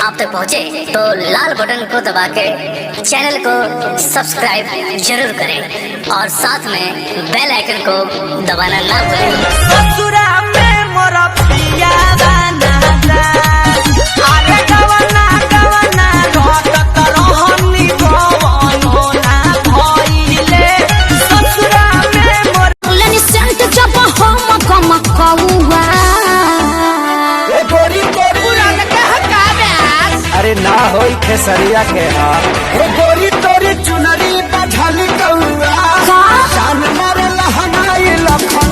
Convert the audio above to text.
आप तक पहुंचे, तो लाल बटन को दबा के चैनल को सब्सक्राइब जरूर करें और साथ में बेल आइकन को दबाना ना भूलें। ससुरा में मोर पिया बनाता। अरे गवना गवना रटत रहनी गवनो ना भइले। ससुरा में मोर लेनी सेंट जब हम कम कौआ। ए गोरी गोरी अरे ना होई खेसरिया के हा। ए गोरी तोरी चुनरी बझल कौआ, जान मारे लहनाई लखनऊआ।